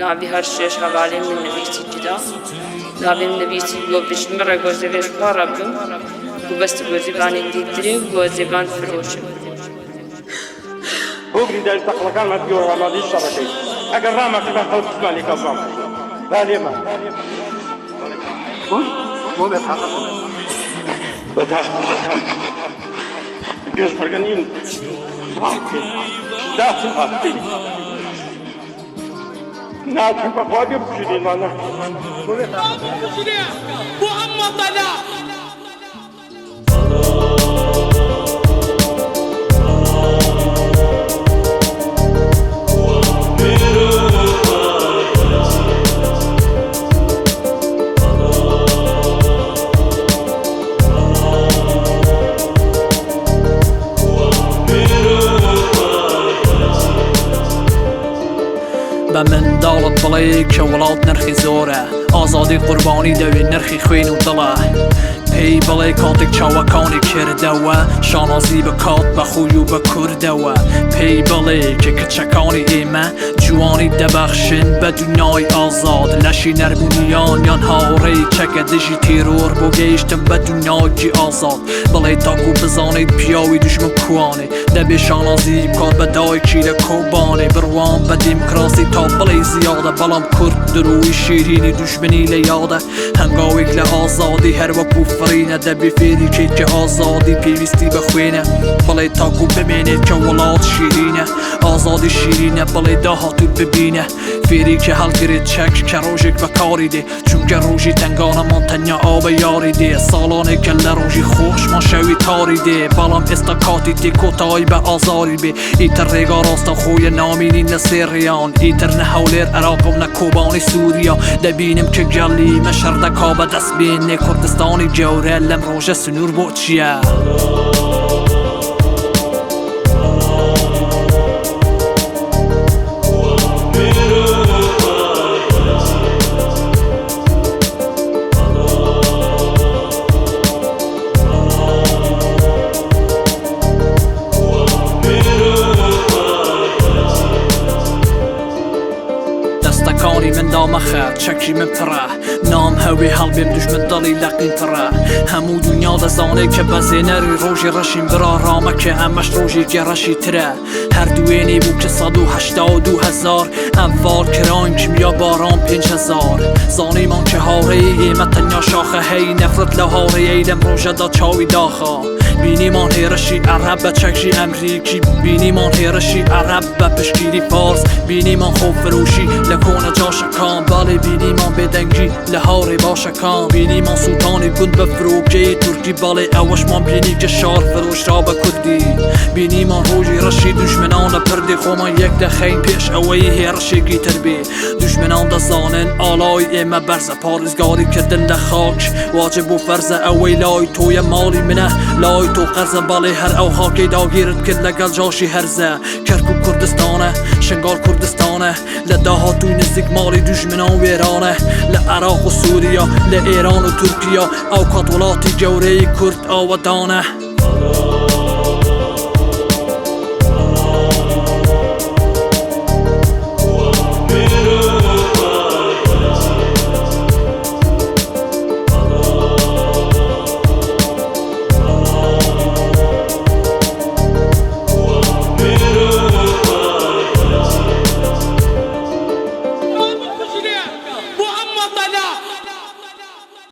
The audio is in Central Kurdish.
ناوی هەر شەش هەڤالێ من نڤیسی جدا ناوێ من نڤیسی گۆ بژمە ڕێ گۆزێ ژ خوا ڕە بم گو بەست گۆزێڤانێ دیترێ گۆزێڤان فروشم. بۆ برینداری تەقڵەکانمان پێوە ئامادەی شەڕەکەین ئەگەر ڕامان کردان خەڵک کوشتمان لێکا و بمانکوژن با لێمان بۆ بێ تاقەتم بەداخەوە پێشمەرگە نیم داخم هات. ناچم بەخوا بێ بکوژینمان بۆ ئەم وەتەنە. بە منداڵت بڵێ کە وڵات نرخی زۆرە، ئازادی قوربانی دەوێ نرخی خوێن و دڵە. پێی بڵێ کاتێک چاوەکانی کردەوە، شانازی بکات بە خۆی و بە کوردەوە. پێی بڵێ کە کچەکانی ئێمە جوانی دەبەخشن بە دونیای ئازاد. لەشی نەرم و نیانیان هاوڕێی چەکە دژی تیرۆر بۆ گەیشتن بە دونیایەکی ئازاد. بڵێ تاکو بزانێت پیاوی دوژمن کوانێ، دەبێ شانازی بکات بە دایکی لە کۆبانێ. بڕوام بە دیموکراسی تا بڵێی زیادە، بەڵام کورد درۆی شیرینی دوژمنی لە یادە. هەنگاوێک لە ئازادی هەر وەکو فڕینە، دەبێ فێری کەیت کە ئازادی پێویستی بە خوێنە. بڵێ تاکو بمێنێت کە وڵات شیرینە، ئازادی شیرینە، بڵێ داهاتوو ببینە. فێری کە هەڵگرێت چەک کە ڕۆژێک بەکاری دێ، چونکە ڕۆژی تەنگانەمان تەنیا ئاو بە یاری دێ. ساڵانێکە لە ڕۆژی خۆشمان شەوی تاری دێ، بەڵام ئێستا کاتی تێ کۆتایی بە ئازاری بێ. ئیتر ڕێگا ڕاستەوخۆیە نامینین لە سێڕیان، ئیتر نە هەولێر عێراق و نە کۆبانی سووریا. دەبینم کە گەلی مە شەڕ دەکا بە دەست بێنێ، کوردستانی گەورە لەم ڕۆژە سنوور بۆ چییە؟ دەستەکانی من دامەخە چەکی من پڕە، نامهەوێ هەڵبێم دوژمن دڵی لەقین پڕە. هەموو دونیا دەزانێ کە بەزێنەری ڕۆژی ڕەشین، برا ڕامەکە ئەمەش ڕۆژێکی ڕەشی ترە. هەر دوێنێ بوو کە 182,000 ئەنفال کران، کیمیا باران 5,000. زانیمان کە هاوڕێی ئێمە تەنیا شاخە، هەی نەفرەت لەو هاوڕێیەی لەم ڕۆژەدا چاوی داخا. بینیمان هێرشی عەرەب بە چەکی ئەمریکی، بینیمان هێرشی عەرەب بە پشتگیری فارس، بینیمان خۆفرۆشی لە کۆنە جاشەکان، بەڵێ بینیمان بێدەنگی لە هاوڕێ باشەکان، بینیمان سووتانی گوند بە فرۆکەی تورکی، بەڵێ ئەوەشمان بینی کە شار فرۆشرا بە کوردی. بینیمان ڕۆژی ڕەشی دوژمنان لە پردی خۆمان یەک دەخەین پێش ئەوەی هێڕشێکی تر بێ. دوژمنان دەزانن ئاڵای ئێمە بەرزە، پارێزگاری کردن لە خاک واجب و فەرزە. ئەوەی لای تۆیە ماڵی منە، لای تۆ قەرزە، بەڵێ هەر ئەو خاکەی داگیرت کرد لەگەڵ جاشی هەرزە. کەرکوک کوردستانە، شنگال کوردستانە، لە داهاتووی نزیک ماڵی دوژمنان وێرانە. لە عێراق و سووریا، لە ئێران و تورکیا، ئەو کات وڵاتی گەورەی کورد ئاوەدانە.